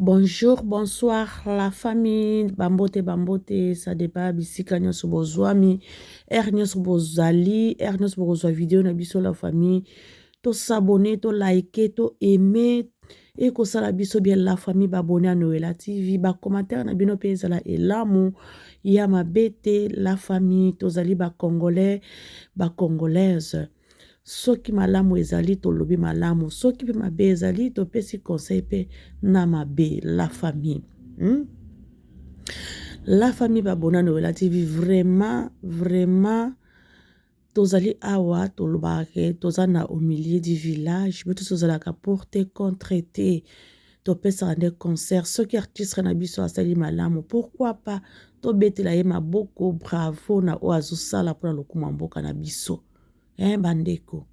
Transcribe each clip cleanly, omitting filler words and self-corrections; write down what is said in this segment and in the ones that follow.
Bonjour, bonsoir la famille, bambote bambote, ça dépend bisika nyonso bozwami, heure nyonso bozali, heure nyonso bokozwa video na biso la famille, to s'abonner, to liker, to aimer, ekosala biso bien la famille babone ya Noela TV, ba commentaire na bino mpe ezala elamu ya mabe te la famille, tozali ba congolais, ba congolaise. Soki malamu ezali tolobi malamu, soki mpe mabe ezali topesi conseil mpe na mabe la famille. La famille babona Noela TV vraiment vraiment tozali awa tolobaka ke toza na au milieu du village biso tozalaka pour te contre te topesaka nde concert soki artiste na biso asali malamu pourquoi pas tobetela ye maboko bravo na oyo azosala mpona lokumu ya mboka na biso eh, bandeko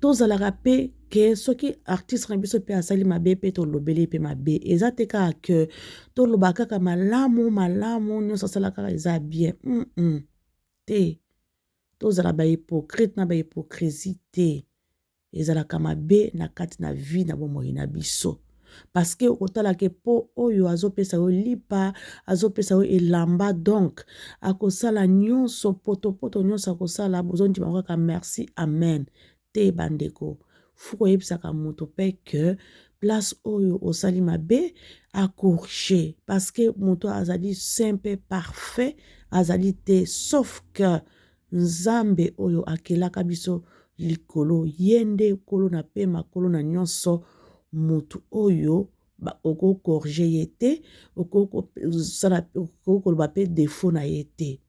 tozalaka mpe ke soki artiste na biso mpe asali mabe mpe tolobeli mpe mabe eza te kaka ke toloba kaka malamu malamu nyonso asala kaka eza bien te tozala bahypocrite na bahypocrisie te ezalaka mabe na kati na vie na bomoi na biso parce que okotala ke po oyo azopesa yo lipa azopesa yo elamba donc akosala nyonso potopoto nyonso akosala bozondima kaka merci amen te bandeko fu koyebisaka moto mpe ke place oyo osali mabe acorrige parce que moto azali saint mpe parfait azali te sauf que Nzambe oyo akelaka biso likolo ye nde nkolo na pema nkolo na nyonso motu oyo okoki corrige ye te okoki koloba mpe defaut na ye te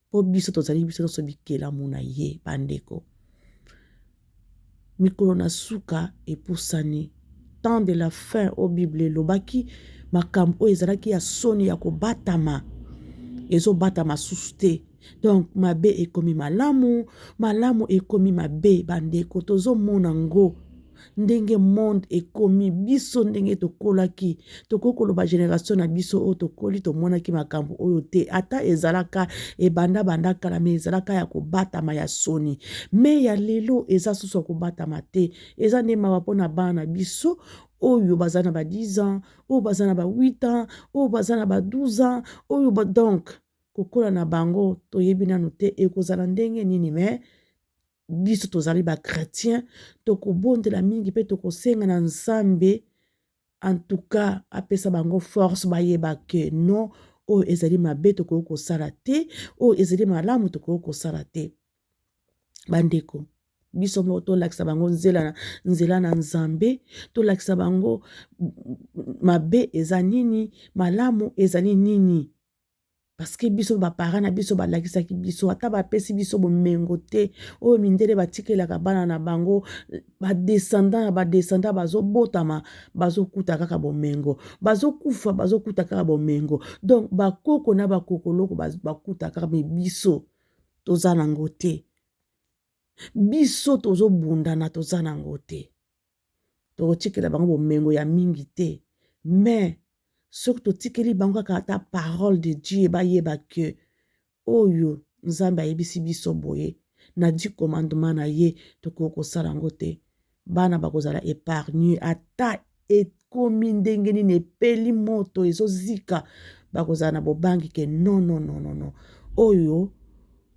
mpo biso tozali biso nyonso bikelamu na ye bandeko mikolo na suka epusani temps de la fin oyo bible elobaki makambo oyo ezalaki ya soni ya kobatama ezobatama susu te donc mabe ekomi malamu malamu ekomi mabe bandeko tozomona ngo ndenge monde ekomi biso ndenge tokolaki tokoki koloba generation na biso oyo tokoli tomonaki makambo oyo te ata ezalaka ebanda banda kala me ezalaka ya kobatama ya soni me ya lelo eza susu ya kobatama te eza nde mawa mpona bana na biso oyo baza na ba 10 ans oyo baza na ba 8 ans oyo baza na ba 12 ans oyo ba donc kokola na bango toyebi nanu te ekozala ndenge nini me biso tozali ba chrétien tokobondela mingi mpe tokosenga na nzambe en tout cas apesa bango force bayeba ke non oyo ezali mabe tokoki kosala te oyo ezali malamu tokoki kosala te bandeko biso moko tolakisa bango nzela, nzela na nzambe tolakisa bango mabe eza nini malamu ezali nini parce que biso baparent na biso balakisaki biso ata bapesi biso bomengo te oyo mindele batikelaka bana na bango badescendant ya badescendant bazobotama bazokuta kaka bomengo bazokufa bazokuta kaka bomengo donc bakoko na bakokoloko bakuta kaka me biso toza nango te biso tozobundana toza nango te tokotikela bango bomengo ya mingi te mais soki totikeli bango kaka ata parole de Dieu bayeba ke oyo nzambe ayebisi biso boye na di commandement na ye tokoki kosala yango te bana bakozala épargne ata ekomi ndenge nini epeli moto ezozika bakozala na bobangi ke non non non non non oyo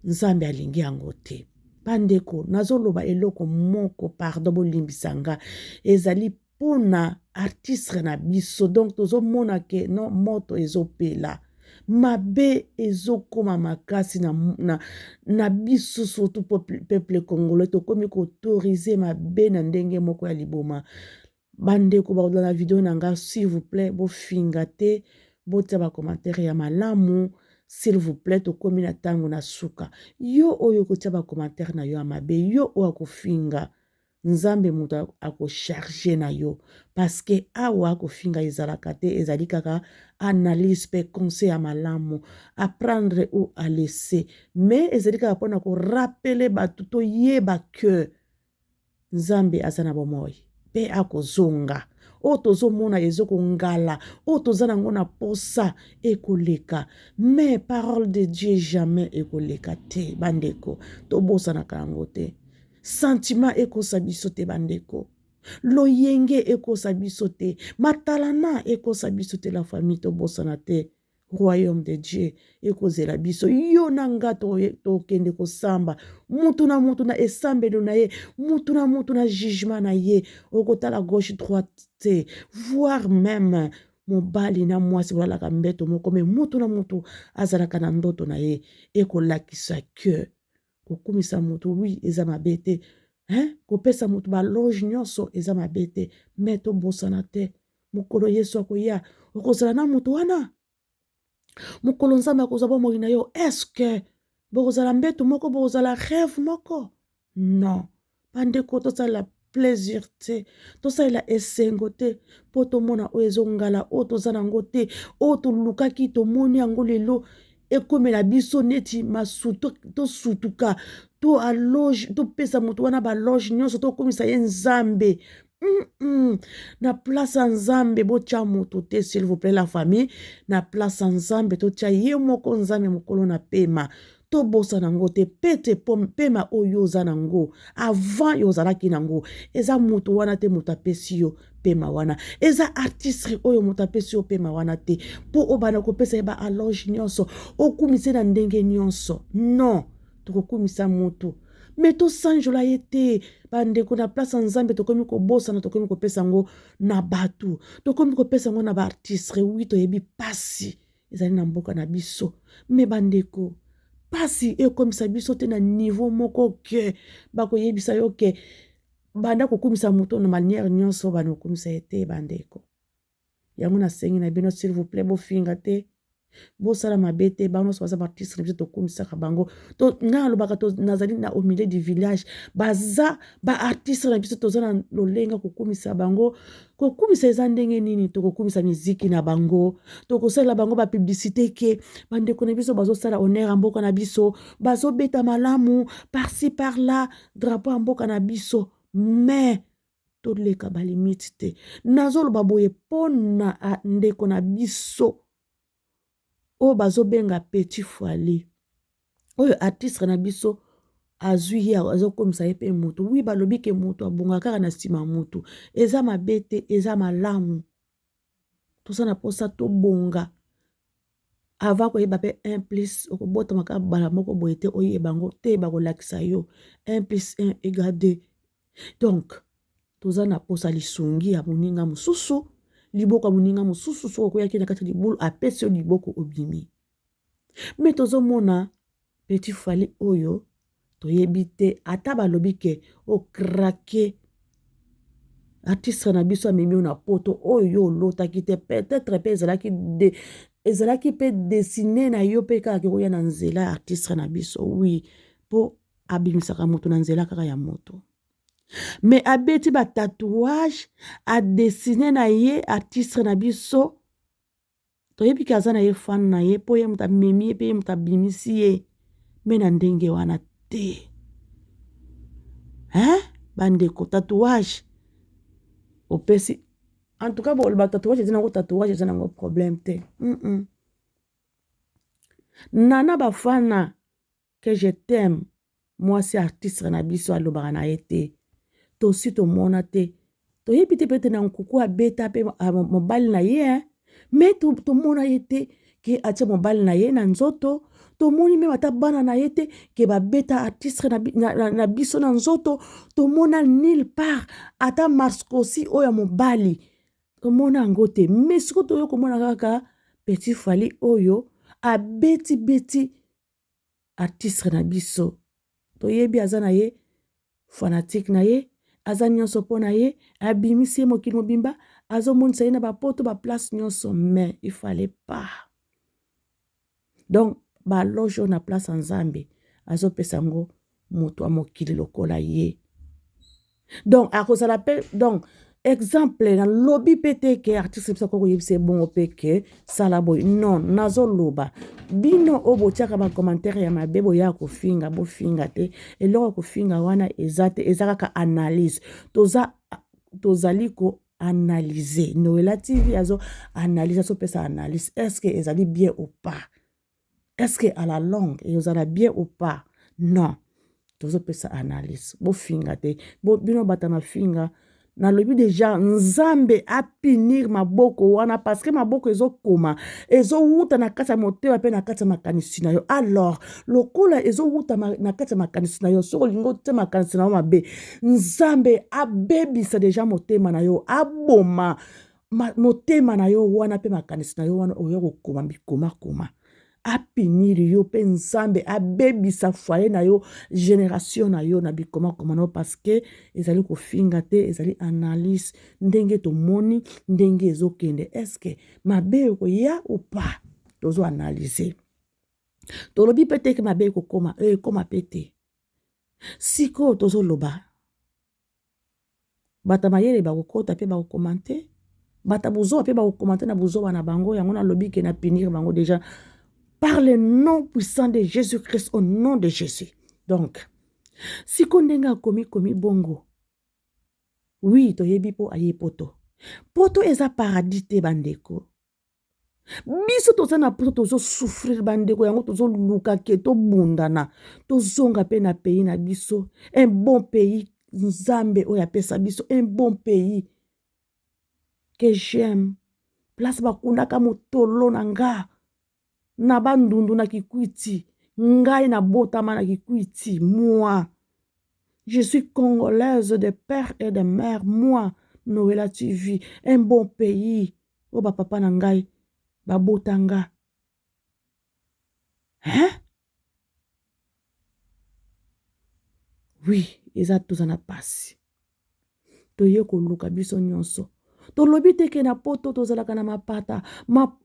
nzambe alingi yango te bandeko nazoloba eloko moko pardon bolimbisa nga ezali mpona artiste na biso donc tozomona ke non moto ezopela mabe ezokoma makasi na, na, na biso surtout peuple congolais tokomi koautorize mabe na ndenge moko ya liboma bandeko bakolanda video na nga s'il vous plaît bofinga te botia bacommentaire ya malamu s'il vous plaît tokomi na ntango na suka yo oyo okotia bacommentaire na yo ya mabe yo oyo akofinga nzambe moto akocharge na yo parce que awa kofinga ezalaka te ezali kaka analyse mpe conseil ya malamu apprendre ou à laisser mais ezali kaka mpona korapele bato toyeba ke nzambe aza na bomoi mpe akozonga oyo tozomona ezokongala oyo toza nango na posa ekoleka mais parole de dieu jamais ekoleka te bandeko tobosanaka yango te sentiment ekosa biso te bandeko. Loyenge ekosa biso te, matalana ekosa biso te, la famille tobosana te. Royaume de Dieu ekozela biso yo na nga tokende kosamba mutu na mutu na esambelo na ye mutu na mutu na jugement na ye okotala gauche droite te voire meme mobali na mwasi bolalaka mbeto moko me mutu na mutu azalaka na ndoto na ye ekolakisa que kokumisa mutu wi eza mabe te hein? Kopesa mutu baloge nyonso eza mabe te me tobosana te mokolo Yesu akoya okozala na moto wana mokolo Nzambe akozwa bomoi na yo eske bokozala mbeto moko bokozala rêve moko non bandeko tosalela plaisir te tosalela esengo te mpo tomona oyo ezongala oyo toza nango te oyo tolukaki tomoni yango lelo ekomela biso neti masuto tosutuka to aloge topesa moto wana baloge nyonso tokomisa ye nzambe Na place ya nzambe botya moto te s'il vous plaît la famille na place ya nzambe totya ye moko nzambe mokolo na pema tobosana yango te pete pema oyo oza nango avant yo ozalaki nango eza moto wana te moto apesi yo pema wana eza artiste oyo moto apesi yo pema wana te mpo obanda kopesa ye baaloge nyonso okumise na ndenge nyonso non tokokumisa moto me tosanjola ye te bandeko na place ya nzambe tokomi kobosana tokomi kopesa yango na bato tokomi kopesa yango na baartiste wi toyebi mpasi ezali na mboka na biso me bandeko mpasi ekomisa biso te na niveau moko ke bakoyebisa yo ke banda kokumisa moto na manière nyonso banda kokumisa ye te bandeko yango nasengi na bino s'il vous plaît bofinga te bosala mabe te bango nyonso baza baartiste na biso tokumisaka bango ngai alobaka nazali na au milieu du village baza baartiste na biso toza na lolenga kokumisa bango kokumisa eza ndenge nini tokokumisa miziki na bango tokosalela bango bapublicité ke bandeko na biso bazosala honneur ya mboka na biso bazobeta malamu par-ci par-là drapeau ya mboka na biso mais toleka balimite te nazoloba boye mpo na ndeko na biso oyo bazobenga petit fali oyo artiste na biso azwi ye azokomisa ye mpe motu wi balobi ke motu abonga kaka na nsima motu eza mabe te eza malamu toza na mposa tobonga avant koyeba mpe 1 plus okobotama kaka bala moko boye te oyeba yango te bakolakisa yo 1 plus 1 égale 2 donc toza na mposa lisungi ya moninga mosusu liboko ya moninga mosusu soki okweyaki na kati ya libulu apesi yo liboko obimi me tozomona petit fali oyo toyebi te ata balobi ke okrake artiste na biso amemi yo na poto oyo yo olotaki te peut-être mpe ezalaki de ezalaki mpe dessine na yo mpe kaka koya na nzela ya artiste na biso wi mpo abimisaka moto na nzela kaka ya moto me abeti batatouage adessine na ye artiste na biso toyebi ke aza na ye fan na ye mpo ye moto amemi ye mpe ye moto abimisi ye me na ndenge wana te hein bandeko tatouage opesi en tout cas boloba tatouage eza nango tatouage eza nango problème te Nana bafana que je t'aime mwasi artiste na biso alobaka na ye te tosi tomona te toyebi te pete na nkuku abeta mpe ah, mobali na ye me tomona ye te ke atia mobali na ye na nzoto tomoni meme ata bana na ye te ke babeta artiste na, na, na, na biso na nzoto tomona nil part ata marscosi oyo ya mobali tomona yango te me sikoyo toyo komona kaka petit fali oyo abeti beti artiste na biso toyebi aza na ye fanatique na ye aza nyonso mpo na ye abimisi ye mokili mobimba azomonisa ye na bapoto baplace nyonso mais il fallait pas donc baloge oyo na place ya nzambe azopesa yango moto ya mokili lokola ye donc akozala mpe donc exemple nalobi mpe te ke artiste biso akoki koyebisa ebongo mpe ke sala boye non nazoloba bino oyo botiaka bacommentaire ya mabe boya kofinga bofinga te eloko ya kofinga wana eza te eza kaka analyse toza tozali ko analyse noela tv azo analyse azopesa analyse est ce que ezali bien ou pas est ce que à la longue ekozala bien ou pas non tozopesa analyse bofinga te bino bata mafinga. Nalobi deja Nzambe a punir maboko wana parce que maboko ezokoma ezowuta na kati ya motema mpe na kati ya makanisi na yo. Alors lokola ezowuta na kati ya makanisi na yo, soki olingi otia makanisi na yo mabe, Nzambe abebisa deja motema na yo, aboma motema na yo wana mpe makanisi na yo wana, oya kokoma bikomakoma. Apinir yo mpe Nzambe abebisa foyer na yo, generation na yo na bikomakoma na yo, parce que ezali kofinga te, ezali analyse ndenge tomoni ndenge ezokende. Est-ce mabe ekoya ou pas? Tozo analyse, tolobi mpe te ke mabe ekokoma, ekoma mpe te. Sikoyo tozoloba bato ya mayele bakokota mpe bakokomante, bato ya buzoba mpe bakokomante na buzoba na bango. Yango nalobi ke na punir bango déjà par le nom puissant de Jésus-Christ, au nom de Jésus. Donc siko ndenge akomi komi bongo, oui, toyebi mpo aye poto. Poto eza paradis te, bandeko. Biso toza na poto, tozosouffrir, bandeko. Yango tozoluka ke tobundana, tozonga mpe na pays na biso, un bon pays Nzambe oyo apesa biso, un bon pays que j'aime, place bakundaka motolo na nga na Bandundu na Kikwiti. Ngai nabotama na Kikwiti. Moi, je suis congolaise de père et de mère. Moi, Noela TV, un bon pays oyo bapapa na ngai babota nga, hein? Oui, eza toza na pasi, toye koluka biso nyonso. Tolobi te ke na poto tozalaka na mapata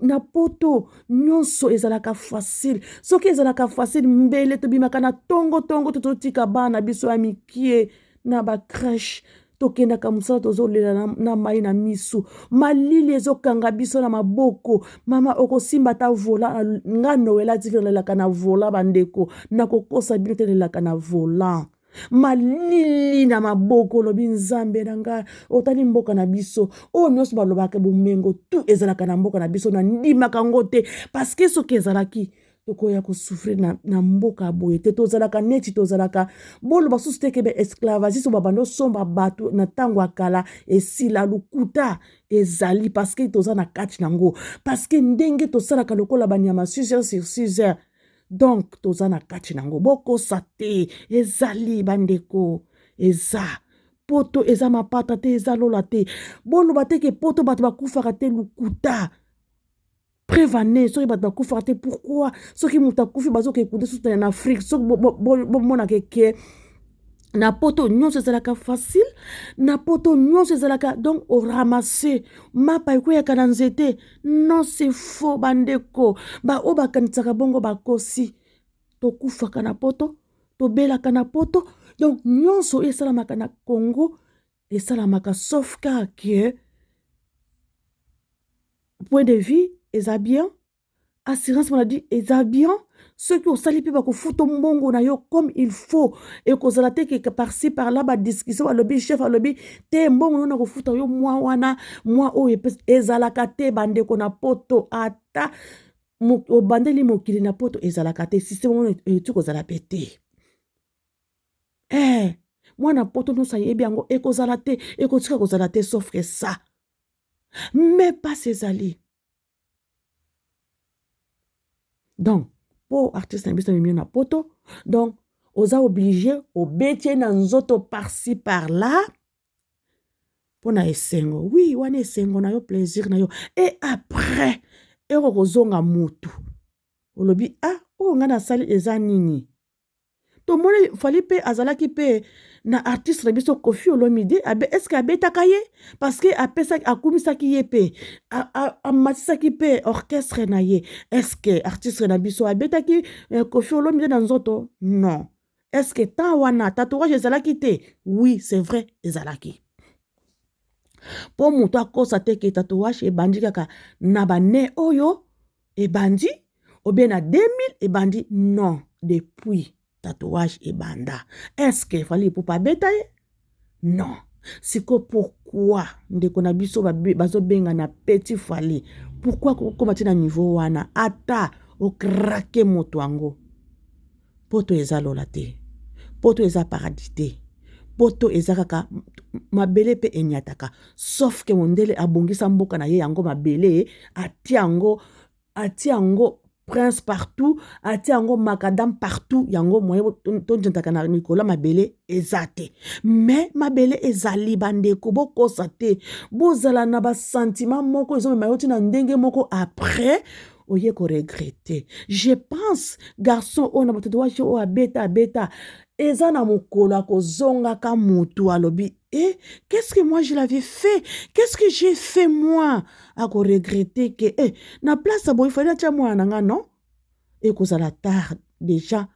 na poto nyonso ezalaka facile. Soki ezalaka facile, mbele tobimaka na tongo tongo, tozotika bana biso ya mikie na bacrèche, tokendaka mosala, tozolela na mai na misu, malili ezokanga biso na maboko. Mama, okosimba ata volant. Nga Noela TV nalelaka na volant, bandeko, nakokosa bino te, nalelaka na volant, malili na maboko. Olobi Nzambe na ngai, otali mboka na biso oyo nyonso balobaka bomengo tu ezalaka na mboka na biso, na ndimaka yango te, parce que soki ezalaki, tokoya kosouffrir na mboka boye te. Tozalaka neti tozalaka, boloba susu te ke ba esclavagisme babanda osomba bato na ntango ya kala esila. Lokuta ezali, parce que toza na kati nango, parce que ndenge tosalaka lokola banyama 6 heures sur 6 heures, donc toza na kati nango. Bokosa te, ezali bandeko, eza poto eza mapata te, eza lola te. Boloba te ke poto bato bakufaka te, lokuta. Preuve ane, soki bato bakufaka te, pourquoi soki moto akufi bazoka ekunde susu na Afrique? Soki bomonaka ke na poto nyonso ezalaka facile, na poto nyonso ezalaka donc oramasse mapa ekweyaka na nzete, non, c'est faux, bandeko. Baoyo bakanisaka bongo bakosi. Tokufaka na poto, tobelaka na poto, donc nyonso oyo esalamaka na Congo esalamaka, sauf kaka ke point de vue eza bien, assurance maladie eza bien. Soki osali mpe bakofuta mbongo na yo comme il faut, ekozala te ke par-ci par-là badiscussion, balobi chef alobi te mbongo yo na kofuta yo mwa wana, mwa oyo ezalaka te, bandeko. Na poto, ata obandeli mokili na poto, ezalaka te. Système wana euti kozala mpe te. Mwana poto nyonso ayebi yango, ekozala te, ekotika kozala te, sauf que ça, mais pasi ezali. Donc mpo artiste na biso amemi na poto, donc oza obligé obeti ye na nzoto par-ci par-là mpo na esengo. Oui, wana esengo na yo, plaisir na yo, et après eko kozonga mutu, olobi: "Ah, oyo ngai nasali eza nini?" Tomoni Fally mpe azalaki mpe na artiste na biso Koffi Olomide. Est-ce abetaka ye? Parce que apesaki, akumisaki ye mpe amatisaki mpe orchestre na ye. Est-ce artiste na biso abetaki Koffi Olomide na nzoto? Non. Est-ce que temps wana tatouage ezalaki te? Oui, c'est vrai, ezalaki. Mpo moto akosa te ke tatouage ebandi kaka na bane oyo ebandi ou bien na 2000 ebandi. Non, depuis tatouage ebanda. Est-ce Fally Ipupa abeta ye? Non. Siko pourquoi ndeko na biso bazobenga na petit Fally, pourquoi kokóma ti na niveau wana, ata okrake moto yango? Poto eza lola te, poto eza paradis te. Poto eza kaka mabele mpe enyataka, sauf ke mondele abongisa mboka na ye yango mabele atia yango, atia yango prince partout, atia yango macadam partout, yango moye tonjantaka na likolo ya mabele eza te. Me mabele ezali, bandeko, bokosa te, bozala na basentiment moko ezomema yo ntina ndenge moko après oye koregrete. Je pense garçon oyo na batatouage oyo abeta abeta, eza na mokolo akozongaka mutu alobi eh, qu'est-ce que moi je l'avais fait, qu'est-ce que j'ai fait moi, akoregrete ke eh, na place ya boye fali natya mwana na nga non, ekozala tard déjà.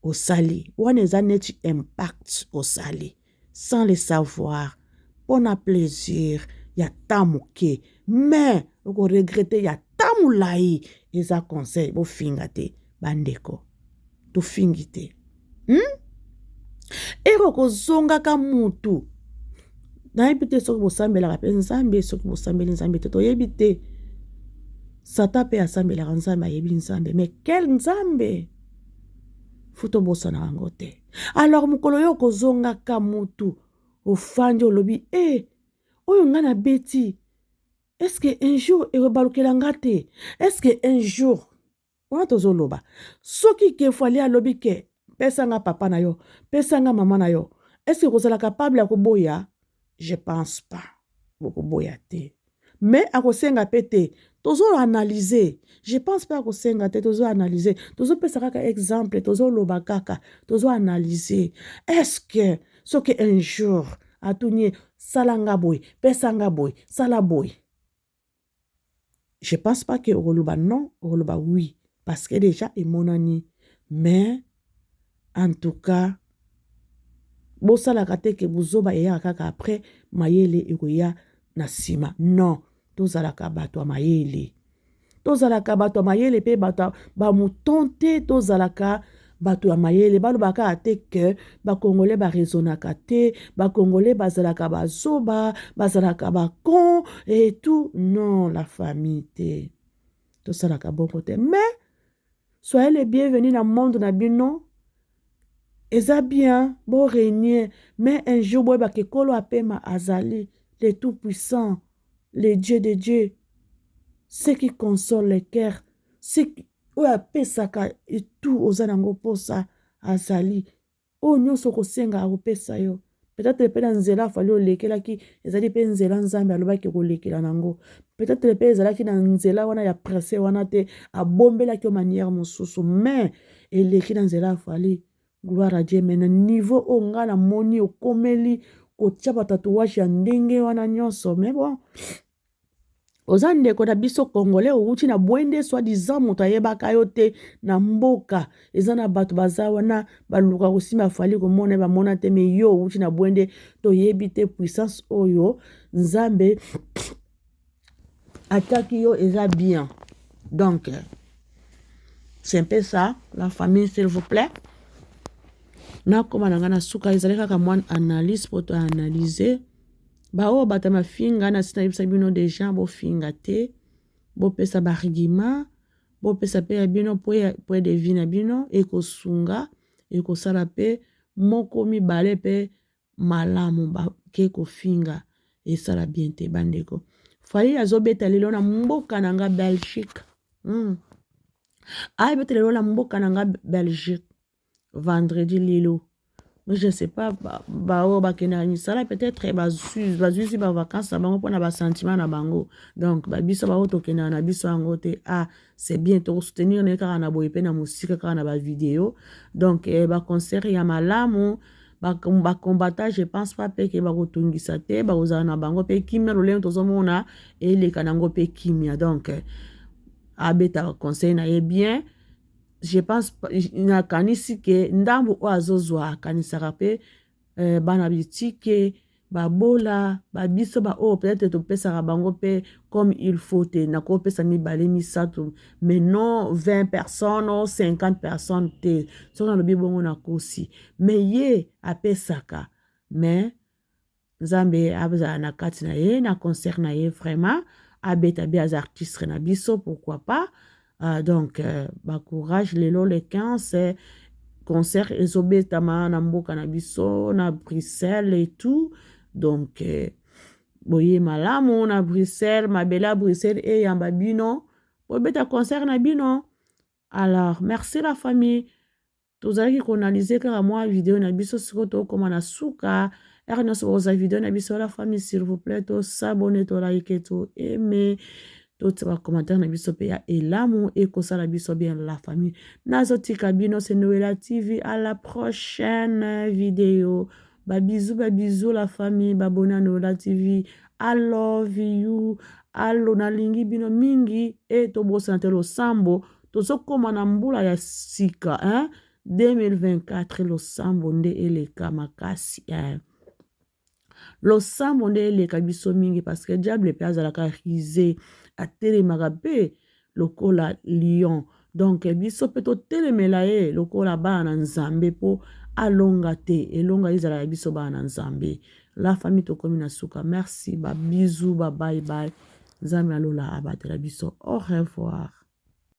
Osali wana eza neti impact osali sans le savoir mpo na plaisir ya temps moke, mais okoregrete ya temps molai. Eza conseil, bofinga te bandeko, tofingi te, Ero kozongaka mutu, nayebi te soki bosambelaka mpe Nzambe, soki bosambeli Nzambe te toyebi te. Satan mpe asambelaka Nzambe, ayebi Nzambe, mais quel Nzambe? Fu tobosana yango te. Alors mokolo yo okozongaka mutu, ofandi olobi e oyo ngai nabeti, est-ce un jour ekobalukela nga te? Est-ce un jour wana tozoloba soki ke Fally alobi ke pesa nga papa na yo, pesa nga mama na yo, est-ce kozala capable ya koboya? Je pense pas bokoboya te, mais akosenga mpe te. Tozoanalyse, je pense mpe akosenga te. Tozoanalyse, tozopesa kaka exemple, tozoloba kaka, tozoanalyse. Est-ce que soki un jour atuni ye sala nga boye, pesa nga boye, sala boye, je pense pas ke okoloba non, okoloba oui, parce que déjà emonani. Mais en tout cas bosalaka te ke buzoba eyaka kaka après, mayele ekoya na nsima. Non, tozalaka bato ya mayele, tozalaka bato ya mayele mpe bato bamouton te. Tozalaka bato ya mayele. Balobaka kaka te ke bakongolais baraisonnaka te, bakongolais bazalaka bazoba, bazalaka bacon et tout. Non, la famille, te, tosalaka bongo te. Mais soyez les bienvenus na monde na bino, eza bien borégner, mais un jour boyebaka ekolo apema azali le tout puissant, le Dieu de Dieu, ce qui console le cœur, ce oyo apesaka etu oza nango mposa. Azali oyo nyonso okosenga akopesa yo. Peut-être mpe na nzela Fally olekelaki, ezali mpe nzela Nzambe alobaki kolekela nango. Peut-être mpe ezalaki na nzela wana ya presse wana te, abombelaki yo manière mosusu, mais eleki na nzela ya Fally. Gloire à Dieu. Mais na niveau oyo ngai namoni okomeli kotia batatouage ya ndenge wana nyonso, mais bon, oza ndeko na biso congolais, owuti na Bwende, soi-disant moto ayebaka yo te na mboka. Eza na bato baza wana baluka kosimba Fally, komona bamona te, mais yo owuti na Bwende, toyebi te puissance oyo Nzambe atiaki yo, eza bien. Donc c'est un peu ça, la famille, s'il vous plaît. Nakóma na ngai na suka, ezali kaka mwa analyse po toanalyse. Baoyo bato ya mafinga, na si nayebisa bino deja, bofinga te, bopesa baargument, bopesa mpe ya bino point de vue na bino, ekosunga, ekosala mpe moko mibale mpe malamu. Bake kofinga esala bien te, bandeko. Fally azobeta lelo na mboka na nga Belgique. Ayebeta lelo na mboka na nga Belgique, vendredi lelo. Je sais pas, baoyo bakendaka misala peut-être bazwisi bavacance na bango mpona basentiment na bango. Donc babiso baoyo tokendaka na biso yango te. Ah, c'est bien, tokosoutenir naye kaka na boye mpe na mosika, kaka na bavideo. Donc eh, baconcert ya malamu, bakombata, je pense pas mpe ke bakotungisa te, bakozala na bango mpe kimia, lolenge tozomona eleka nango mpe kimia. Donc abeta conseil na ye bien. Je pense, nakanisi ke ndambo oyo azozwa, akanisaka mpe eh, bana bitike, babola, babiso baoyo peut-être topesaka bango mpe comme il faut te. Nakopesa mibale, misato, mais non 20 personnes, 50 personnes te. Soki nalobi bongo nakosi, mais ye apesaka. Mais Nzambe azala na kati na ye na concert na ye. Vraiment abeta be, aza artiste na biso, pourquoi pas? Donc bacourage lelo le 15. Concert ezobetama na mboka na biso na Bruxelles et tout. Donc eh, boye malamu na Bruxelles, mabele ya Bruxelles eyamba bino, bobeta concert na bino. Alors merci la famille. Tozalaki koanalyse kaka mwa video na biso, sikoyo tokóma na suka. Ere nyonso bokozwa video na biso, la famille, s'il vous plaît, tos'abonner, toliker, toaimer, totia bacommentaire na biso mpe ya elamu, ekosala biso bien, la famille. Nazotika bino, c'est Noela TV, à la prochaine vidéo. Babisous, babisous, la famille. Baabonnés ya Noela TV, I love you. Alo nalingi bino mingi. E tobosana te losambo. Tozokóma na mbula ya sika, hein? 2024, losambo nde eleka makasi, hein? Losambo nde eleka biso mingi, parce que diable mpe azalaka rusé, atelemaka mpe lokola lion. Donc biso mpe totelemela ye lokola bana na Nzambe mpo alonga te. Elonga ezala ya biso bana na Nzambe. La famille, tokomi na suka. Merci, babisous, babye bye. Nzambe alola abatela biso. Au revoir.